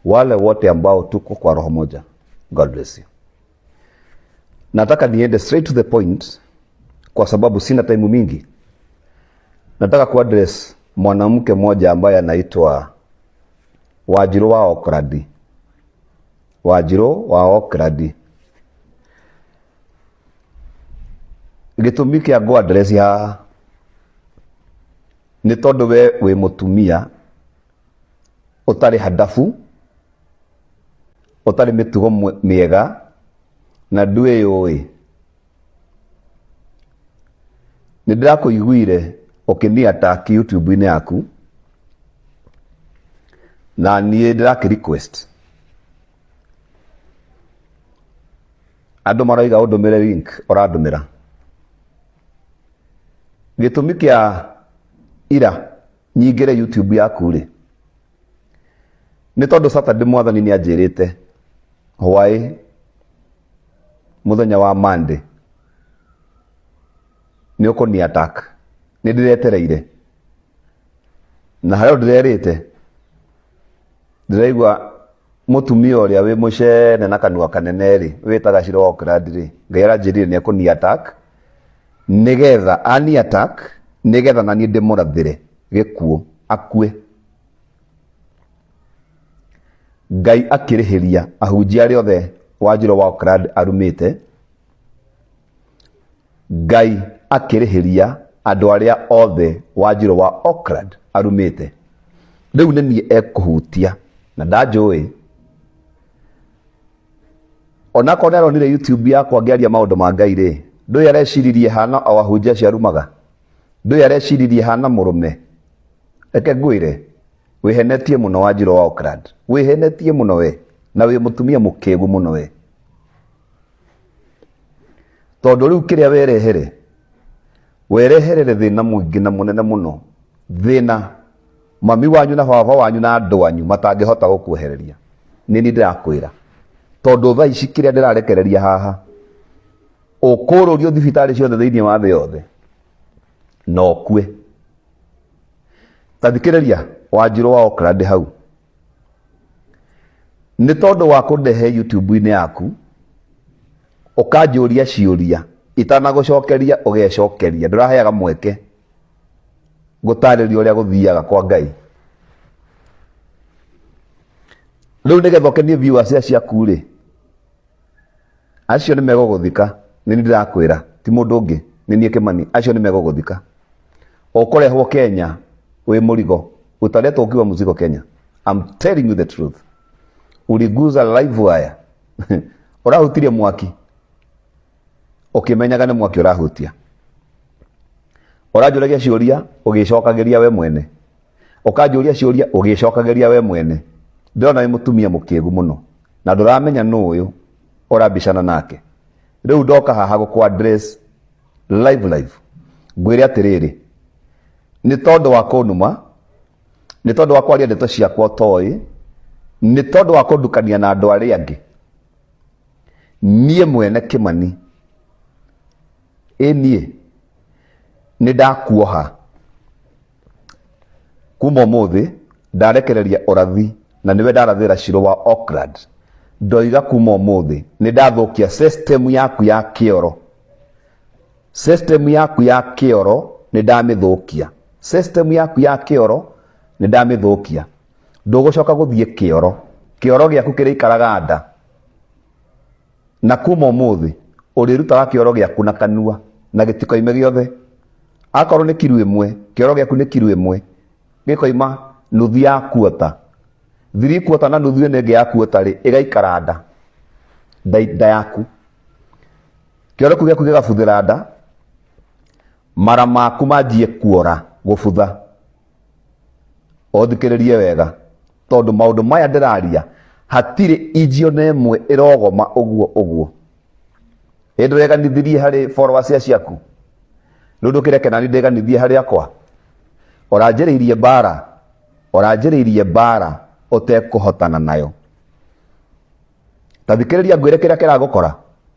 Wale wote ambao tuko kwa roho moja, God bless you. Nataka niende straight to the point kwa sababu sina time mingi. Nataka kuaddress mwanamke mmoja ambaye anaitwa Wanjiru wa Okradi. Wanjiru wa Okradi. Gĩtũmi kĩa ngũ address haha nĩ tondũ we wĩ mũtumia ũtarĩ hadabu, ũtarĩ mĩtugo mĩega na ndwĩyũĩ. Nĩ ndĩrakũiguire ũkĩni attack YouTube-inĩ yaku na niĩ ndĩrakĩ request andũ maroiga ũndũmĩre link ũrandũmĩra. Gĩtũmi kĩa ira nyingĩre YouTube yaku rĩ, nĩ tondũ Saturday mwathani nĩ anjĩrĩte hwaĩ mũthenya wa Monday nĩ ũkũni attack. Nĩ ndĩretereire na harĩa ndĩrerĩte ndĩraigua mũtumia ũrĩa wĩ mũcene na kanua kanene rĩ wĩtaga Shiro Auckland rĩ, Ngai aranjĩrire nĩ ekũni attack nĩgetha ani attack nĩgetha na niĩ ndĩmũrathĩre gĩkuũ akue. Ngai akĩrĩhĩria ahunjia arĩa othe Wanjirũ wa Auckland arumĩte. Ngai akĩrĩhĩria andũ arĩa othe Wanjirũ wa Auckland arumĩte. Rĩu nĩ niĩ ekũhutia na ndanjũĩ. Onakorwo nĩ aronire YouTube yakwa ngĩaria maũndũ ma Ngai rĩ, ndũĩ areciririe hana o ahunjia acio arumaga? Ndũĩ areciririe hana mũrũme? Reke ngwĩre, wĩhenetie mũno Wanjirũ wa Auckland. Wĩhenetie mũno we, na wĩ mũtumia mũkĩgu mũno we. Tondũ rĩu kĩrĩa werehere, wereherere thĩna mũingĩ na mũnene mũno, thĩna mami wanyu na baba wanyu na andũ anyu matangĩhota gũkwehereria. Nĩ niĩ ndĩrakwĩra, tondũ thaa ici kĩrĩa ndĩrarekereria haha, ũkũrũrio thibitarĩ ciothe thĩinĩ wa thĩ yothe na ũkue. Ta thikĩrĩria Wanjirũ wa Auckland hau. Nĩ tondũ wa kũndehe YouTube-inĩ yaku, ũkanjũria ciũria itanagũcokeria ũgecokeria, ndũraheaga mweke gũtarĩria ũrĩa gũthiaga kwa Ngai. Rĩu nĩgetha ũkenie viewers ciaku rĩ, acio nĩ megũgũthika, nĩ niĩ ndĩrakwĩra, ti mũndũ ũngĩ, nĩ niĩ Kĩmani, acio nĩ megũgũthika. Ũkũrehwo Kenya wĩ mũrigo, utaletwo ukiwa mzigo Kenya. I'm telling you the truth. Uliguza live wire. Ũrahutirie mwaki ũkĩmenyaga nĩ mwaki ũrahutia. Ũranjũragia ciũria ũgĩcokagĩria we mwene. Ũkanjũria ciũria ũgĩcokagĩria we mwene. Ndĩrona wĩ mũtumia mũkĩgu mũno na ndũramenya nũ ũyũ ũrabicana nake. Rĩu ndoka haha gũkũ address live live ngwĩre atĩrĩrĩ, nĩ tondũ wa kũnuma, nĩ tondũ wa kwaria ndeto ciakwa ũtoĩ, nĩ tondũ wa kũndukania na andũ arĩa angĩ, niĩ mwene Kĩmani, ĩ niĩ nĩ ndakuoha kuma ũmũthĩ ndarekereria ũrathi na nĩwe ndarathĩra Shiro wa Auckland, ndoiga kuma ũmũthĩ nĩ ndathũkia system yaku ya kĩoro. System yaku ya kĩoro nĩ ndamĩthũkia. System yaku ya kĩoro nĩ ndamĩthũkia. Ndũgũcoka gũthiĩ kĩoro. Kĩoro gĩaku kĩrĩikaraga nda. Na kuma ũmũthĩ ũrĩrutaga kĩoro gĩaku na kanua na gĩtikoime gĩothe. Akorwo nĩ kiro ĩmwe, kĩoro gĩaku nĩ kiro ĩmwe, gĩkoima nuthu ya kuota. Thiri kuota na nuthu ĩno ĩngĩ ya kuota rĩ, ĩgaikara nda. Nda, nda yaku. Kĩoro kĩu gĩaku gĩgabuthĩra nda, mara maku manjie kuora, gũbutha. Ũthikĩrĩrie wega, tondũ maũndũ maya ndĩraria, hatirĩ inji ona ĩmwe ĩrogoma ũguo ũguo. Ĩ ndũreganithirie harĩ followers ciaku? Rĩu ndũkĩreke nani ndĩganithie harĩ akwa? Ũranjĩrĩirie mbara, ũranjĩrĩirie mbara ũtekũhotana nayo. Ta thikĩrĩria ngwĩre kĩrĩa kĩragũkora,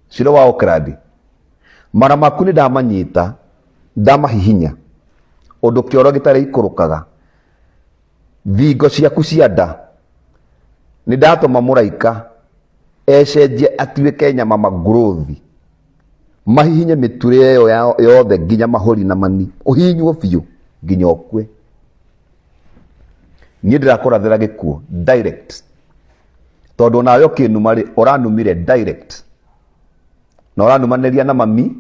Shiro wa Auckland. Mara maku nĩ ndamanyita, ndamahihinya, ũndũ kĩoro gĩtarĩ ikũrũkaga. Thingo ciaku cia nda, Nĩ ndatũma mũraika ecenjie atuĩke nyama magrowth mahihinye mĩturĩ ĩyo yothe nginya mahũri na mani, ũhihinywo biũ nginya ũkue. Niĩ ndĩrakũrathĩra gĩkuũ direct, tondũ onawe ũkĩnuma rĩ, ũranumire direct na ũranumanĩria na mami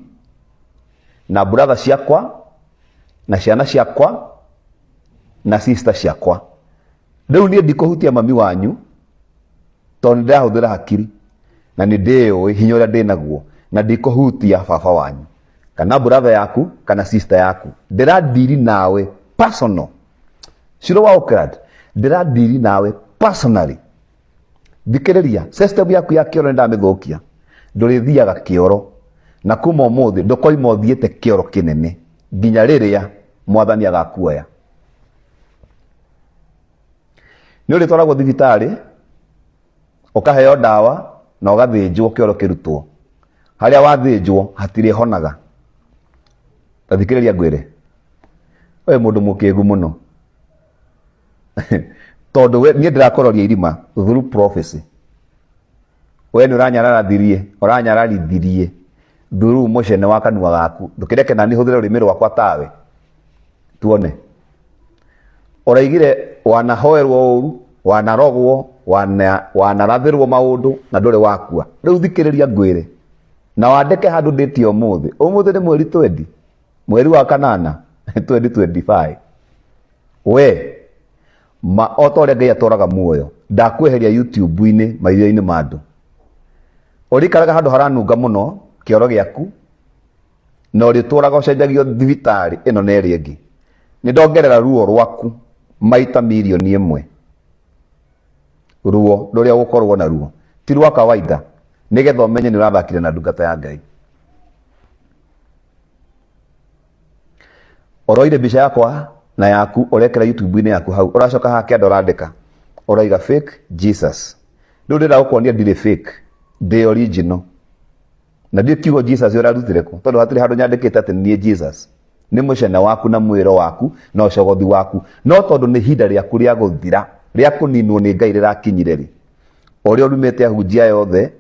na brother ciakwa na ciana ciakwa na sister ciakwa. Rĩu niĩ ndikũhutia mami wanyu tondũ nĩ ndĩrahũthĩra hakiri na nĩ ndĩũĩ hinya ũrĩa ndĩnaguo, na ndikũhutia baba wanyu kana brother yaku kana sister yaku. Ndĩradiri nawe personal. Shiro wa Oakland, ndĩradiri nawe personally. Thikĩrĩria, system yaku ya kĩoro nĩ ndamĩthũkia. Ndũrĩthiaga kĩoro, na kuma ũmũthĩ ndũkoima ũthiĩte kĩoro kĩnene nginya rĩrĩa mwathani agakuoya. Nĩ ũrĩtwaragwo thibitarĩ ũkaheo ndawa na ũgathĩnjwo kĩoro kĩrutwo. Harĩa wathĩnjwo hatirĩhonaga. Ta thikĩrĩria ngwĩre, we mũndũ mũkĩgu mũno tondũ we niĩ ndĩrakũroria irima through prophecy. We nĩ ũranyararathirie, ũranyararithirie through mũcene wa kanua gaku. Ndũkĩreke nani hũthĩre rũrĩmĩ rwakwa tawe. Tuone. Ũraigire wanahoerwo ũru, wanarogwo, wanarathĩrwo maũndũ na ndũrĩ wakua. Rĩu thikĩrĩria ngwĩre na wandĩke handũ ndĩtie ũmũthĩ. Ũmũthĩ nĩ mweri twendi, mweri wa kanana 2025. We ma o ta ũrĩa Ngai atũraga muoyo, ndakweheria YouTube-inĩ maitho-inĩ ma andũ. Ũrĩikaraga handũ haranunga mũno kĩoro gĩaku, na ũrĩtũraga ũcenjagio thibitarĩ ĩno na ĩrĩa ĩngĩ. Nĩ ndongerera ruo rwaku maita mirioni ĩmwe. Ruo rũrĩa ũgũkorwo naruo ti rwa kawaida, nĩgetha ũmenye nĩ ũrathakire na ndungata ya Ngai. Ũroire mbica yakwa na yaku ũrekĩra YouTube-inĩ yaku hau, ũracoka haha kĩanda ũrandĩka ũraiga fake Jesus. Rĩu ndĩrenda gũkuonia ndirĩ fake, ndĩ original. Na ndiũĩ kiugo Jesus ũrarutire kũ, tondũ hatirĩ handũ nyandĩkĩte atĩ niĩ Jesus. Nĩ mũcene waku na mwĩro waku na ũcogothi waku, no tondũ nĩ ihinda rĩaku rĩa gũthira, rĩa kũninwo nĩ Ngai rĩrakinyire rĩ, ũrĩa ũrumĩte ahunjia aya othe,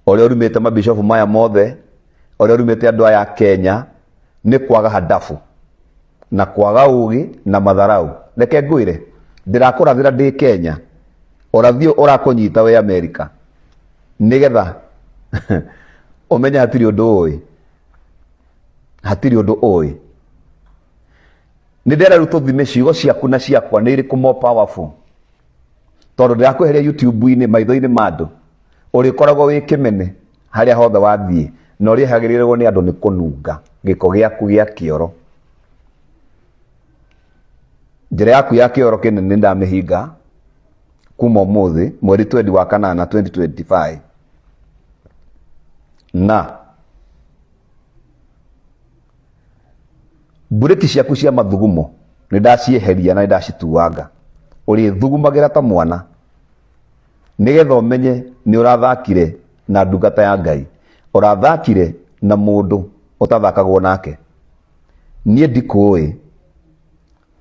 ũrĩa ũrumĩte mabishofu maya mothe, ũrĩa ũrumĩte andũ aya a Kenya, nĩ kwaga handabu na kwaga ũgĩ na matharau. Reke ngwĩre, ndĩrakũrathĩra ndĩ Kenya, ũrathi ũyũ ũrakũnyita wĩ Amerika, nĩgetha ũmenye hatirĩ ũndũ ũĩ, hatirĩ ũndũ ũĩ. Nĩ ndĩrenda rĩu tũthime ciugo ciaku na ciakwa nĩ irĩkũ more powerful, tondũ ndĩrakweheria YouTube-inĩ maitho-inĩ ma andũ, ũrĩkoragwo wĩ kĩmene harĩa hothe wathiĩ, na ũrĩehagĩrĩrwo nĩ andũ nĩ kũnunga gĩko gĩaku gĩa kĩoro. Njĩra yaku ya kĩoro kĩnene nĩ ndamĩhinga kuma ũmũthĩ mweri twendi wa kanana 2025 na mburĩki ciaku cia mathugumo nĩ ndacieheria na nĩ ndacituanga. Ũrĩthugumagĩra ta mwana nĩgetha ũmenye nĩ ũrathakire na ndungata ya Ngai, ũrathakire na mũndũ ũtathakagwo nake. Niĩ ndikũĩ,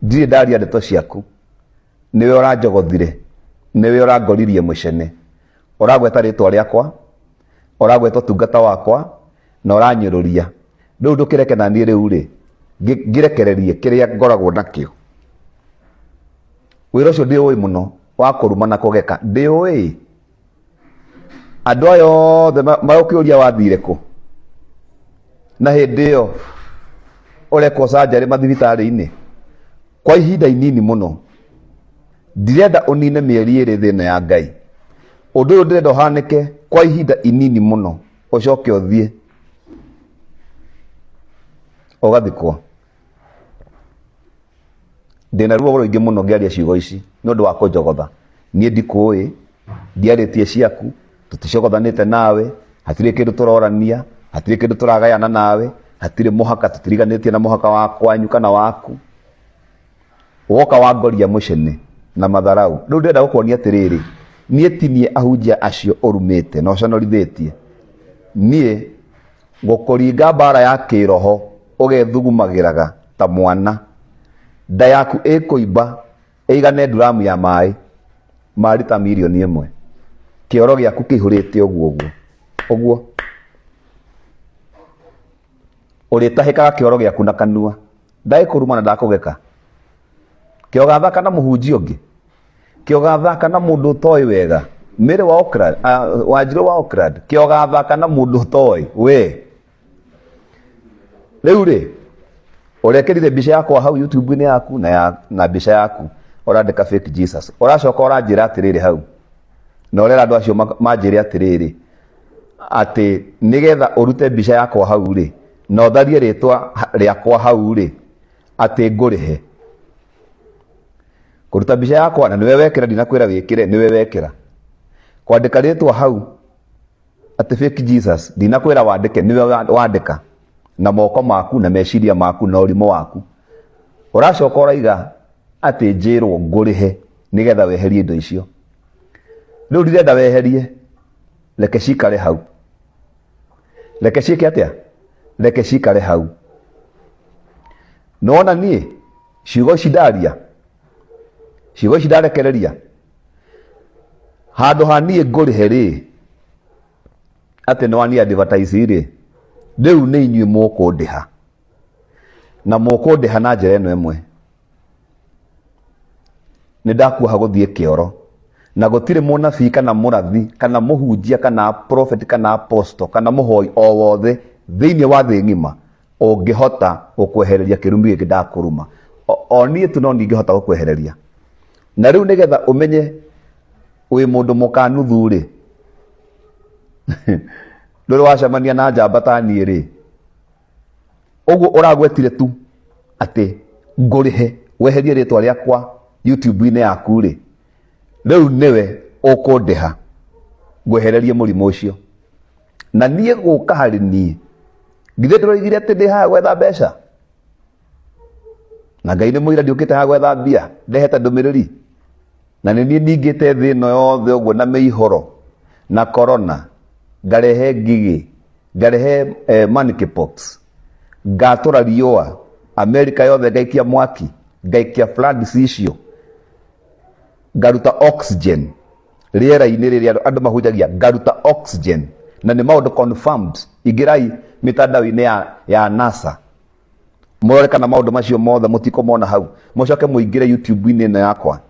ndirĩ ndaria ndeto ciaku, nĩwe ũranjogothire, nĩwe ũrangoririe mũcene, ũragweta rĩtwa rĩakwa, ũragweta ũtungata wakwa, na ũranyũrũria. Rĩu ndũkĩreke na niĩ rĩu rĩ, ngĩrekererie kĩrĩa ngoragwo nakĩo. Wĩra ũcio ndĩũĩ mũno wa kũruma na kũgeka, ndĩũĩ. Andũ aya othe magũkĩũria wathire kũ, na hĩndĩ ĩyo ũrekwo canjarĩ mathibitarĩ-inĩ kwa ihinda inini mũno. Ndirenda ũnine mĩeri ĩrĩ thĩ ĩno ya Ngai. Ũndũ ũyũ ndĩrenda ũhanĩke kwa ihinda inini mũno, ũcoke ũthiĩ ũgathikwo. Ndĩna ruo rũingĩ mũno ngĩaria ciugo ici nĩ ũndũ wa kũnjogotha. Niĩ ndikũĩ, ndiarĩtie ciaku, tũticogothanĩte nawe, hatirĩ kĩndũ tũrorania, hatirĩ kĩndũ tũragayana nawe, hatirĩ mũhaka, tũtiriganĩtie na mũhaka wa kwanyu kana waku. Woka wangoria mũcene na matharau. Rĩu ndĩrenda gũkuonia atĩrĩrĩ, niĩ ti niĩ ahunjia acio ũrumĩte na ũconorithĩtie. Niĩ Gũkũringa mbaara ya kĩĩroho ũgethugumagĩraga ta mwana. Nda yaku ĩkũimba ĩigane nduramu ya maĩ. Ma rita 1 million. Kĩoro gĩaku kĩihũrĩte ũguo ũguo ũguo, ũrĩtahĩkaga kĩoro gĩaku na kanua. Ndagĩkũruma na ndakũgeka. Kĩogathaka na mũhunjia ũngĩ, kĩogathaka na mũndũ ũtoĩ wega, Mary wa Oakland, Wanjirũ wa Oakland, kĩogathaka na mũndũ ũtoĩ we. Rĩu rĩ, ũrekĩrire mbica yakwa hau YouTube-inĩ yaku na, ya, na mbica yaku ũrandĩka "fake Jesus". Ũracoka ũranjĩra atĩrĩrĩ hau, na ũrera andũ acio manjĩre atĩrĩrĩ, atĩ nĩgetha ũrute mbica yakwa hau rĩ, na ũtharie rĩtwa rĩakwa hau rĩ, atĩ ngũrĩhe kũruta mbica yakwa. Na nĩwe wekĩra, ndinakwĩra wĩkĩre, nĩwe wekĩra. Kwandĩka rĩtwa hau atĩ "fake Jesus", ndinakwĩra wandĩke, nĩwe wandĩka na moko maku na meciria maku na ũrimũ waku. Ũracoka ũraiga atĩ njĩrwo ngũrĩhe nĩgetha weherie indo icio. Rĩu ndirenda weherie, reke cikare hau. Reke ciĩke atĩa? Reke cikare hau. Nĩwona niĩ ciugo ici ndaria, ciugo ici ndarekereria, handũ ha niĩ ngũrĩhe rĩ, atĩ nĩ wani advertise rĩ, rĩu nĩ inyuĩ mũkũndĩha, na mũkũndĩha na njĩra ĩno ĩmwe. Nĩ ndakuoha gũthiĩ kĩoro, na gũtirĩ mũnabii kana mũrathi kana mũhunjia kana prophet kana apostle kana mũhoi o wothe thĩinĩ wa thĩ ng'ima ũngĩhota gũkwehereria kĩrumi gĩkĩ ndakũruma. O niĩ tu no ningĩhota gũkwehereria. Na rĩu nĩgetha ũmenye wĩ mũndũ mũkanuthu rĩ, ndũrĩ wacemania na njamba ta niĩ rĩ, ũguo ũragwetire tu atĩ ngũrĩhe weherie rĩtwa rĩakwa YouTube-inĩ yaku rĩ, rĩu nĩwe ũkũndĩha ngwehererie mũrimũ ũcio. Na niĩ gũka harĩ niĩ, githĩ ndĩroigire atĩ ndĩ haha gwetha mbeca? Na Ngai nĩ mũira, ndiũkĩte haha gwetha mbia, ndehete ndũmĩrĩri. Na nĩ niĩ ningĩte thĩ ĩno yothe ũguo na mĩihũro na corona, ngarehe ngigĩ, ngarehe monkeypox, ngatũra riũa Amerika yothe, ngaikia mwaki, ngaikia floods icio, ngaruta oxygen rĩera-inĩ rĩrĩa andũ mahunjagia, ngaruta oxygen. Na nĩ maũndũ confirmed. Ingĩrai mĩtandao-inĩ ya NASA mũrore kana maũndũ macio mothe mũtikũmona hau. Mũcoke mũingĩre YouTube-inĩ ĩno yakwa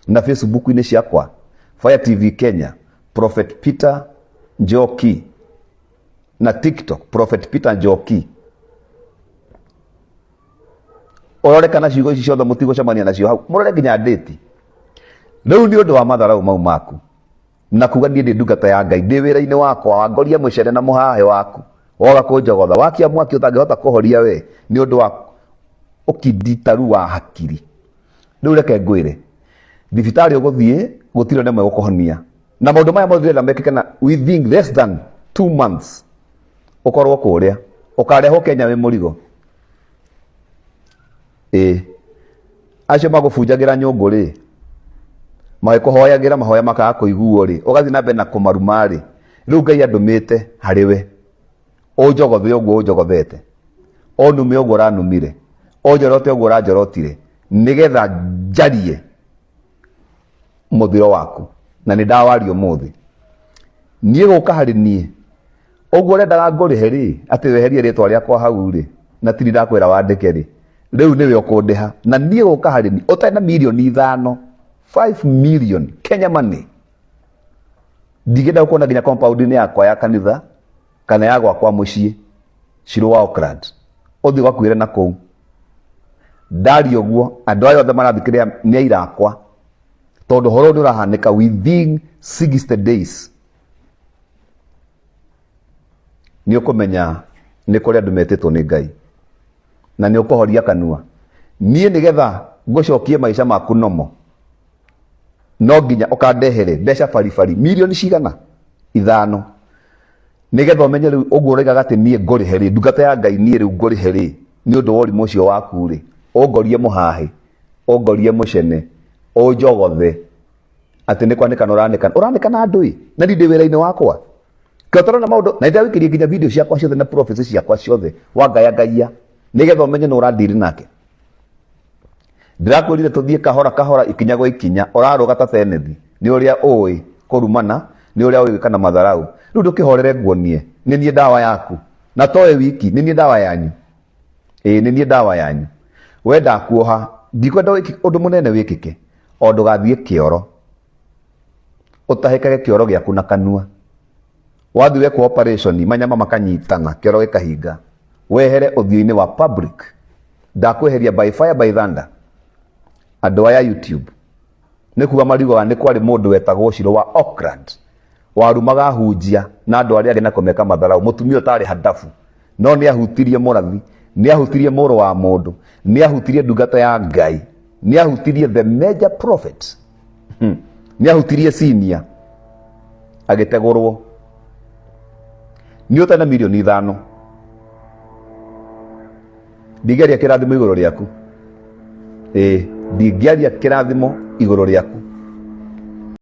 na Facebook-inĩ ciakwa, Fire TV Kenya, Prophet Peter Njoki, na TikTok, Prophet Peter Njoki, ũrore kana ciugo ici ciothe mũtigũcemania nacio hau. Mũrore nginya ndĩti. Rĩu nĩ ũndũ wa matharau mau maku na kuga niĩ ndĩ ndungata ya Ngai, ndĩ wĩra-inĩ wakwa, wangoria mũcere na mũhahĩ waku, woga kũnjogotha, wakia mwaki ũtangĩhota kũhoria we nĩ ũndũ wa ũkinditaru wa hakiri. Rĩu reke ngwĩre, thibitarĩ ũgũthiĩ gũtirĩ ona ĩmwe gũkũhonia. Na maũndũ maya mothe ndĩrenda mekĩke na within less than 2 months ũkorwo kũrĩa, ũkarehwo Kenya wĩ mũrigo. Ĩĩ, acio magũbunjagĩra nyũngũ rĩ, magĩkũhoyagĩra mahoya makaga kũiguo rĩ, ũgathiĩ na mbere na kũmaruma rĩ, rĩu Ngai andũmĩte harĩ we ũnjogothe ũguo ũnjogothete, ũnume ũguo ũranumire, ũnjorote ũguo ũranjorotire, nĩgetha njarie mũthiro waku. Na nĩ ndawaria ũmũthĩ. Niĩ gũka harĩ niĩ ũguo ũrendaga ngũrĩhe rĩ, atĩ weherie rĩtwa rĩakwa hau rĩ, na tiri ndakwĩra wandĩke rĩ, rĩu nĩwe ũkũndĩha. Na niĩ gũka harĩ niĩ ũtarĩ na 5 mirioni, 5 million Kenya money, ndingĩenda gũkuona nginya compound-inĩ yakwa ya kanitha kana ya gwakwa mũciĩ. Shiro wa Oakland, ũthiĩ ũgakuĩre na kũu. Ndaria ũguo, andũ aya othe marathikĩrĩria nĩ aira akwa, tondũ ũhoro ũyũ nĩ ũrahanĩka within 60 days. Nĩ ũkũmenya nĩ kũrĩ andũ metĩtwo nĩ Ngai, na nĩ ũkũhoria kanua. Niĩ nĩgetha ngũcokie maica maku nomo, no nginya ũkandehere mbeca baribari milioni cigana? 5, nĩgetha ũmenye rĩu ũguo ũroigaga atĩ niĩ ngũrĩhe rĩ, ndungata ya Ngai, niĩ rĩu ngũrĩhe rĩ, nĩ ũndũ wa ũrimũ ũcio waku rĩ, ũngorie mũhahĩ, ũngorie mũcene, ũnjogothe atĩ nĩ kwanĩkana ũranĩkana, ũranĩkana andũ ĩ, na niĩ ndĩ wĩra-inĩ wakwa. Kĩo na maũndũ na ndawĩkĩrie nginya video ciakwa ciothe na prophecy ciakwa ciothe wangayangaia, nĩgetha ũmenye nĩ ũrandiri nake. Ndĩrakwĩrire tũthiĩ kahora kahora, ikinya gwa ikinya, ũrarũga ta tenethi. Nĩ ũrĩa ũĩ kũrumana, nĩ ũrĩa ũĩ gwĩka na matharau. Rĩu ndũkĩhorere nguonie, nĩ niĩ ndawa yaku. Na towe wiki, nĩ niĩ ndawa yanyu. Ĩĩ nĩ niĩ ndawa yanyu. We ndakuoha, ndikwenda ũndũ mũnene wĩkĩke, o ndũgathiĩ kĩoro. Ũtahĩkage kĩoro gĩaku na kanua. Wathiĩ wekwo operation, manyama makanyitana, kĩoro gĩkahinga. Wehere ũthiũ-inĩ wa public. Ndakweheria by fire by thunder. Andũ aya YouTube. Nĩ kuga mariugaga nĩ kwarĩ mũndũ wetagwo Shiro wa Auckland warumaga ahunjia na andũ arĩa angĩ na kũmeka matharau. Mũtumia ũtarĩ handabu, no nĩ ahutirie mũrathi, nĩ ahutirie mũrũ wa mũndũ, nĩ ahutirie ndungata ya Ngai, nĩ ahutirie the major prophet, nĩ ahutirie senior, agĩtegũrwo. Nĩ ũtarĩ na mirioni 5 ndingĩaria kĩrathimo igũrũ rĩaku. Ĩĩ, ndingĩaria kĩrathimo igũrũ rĩaku.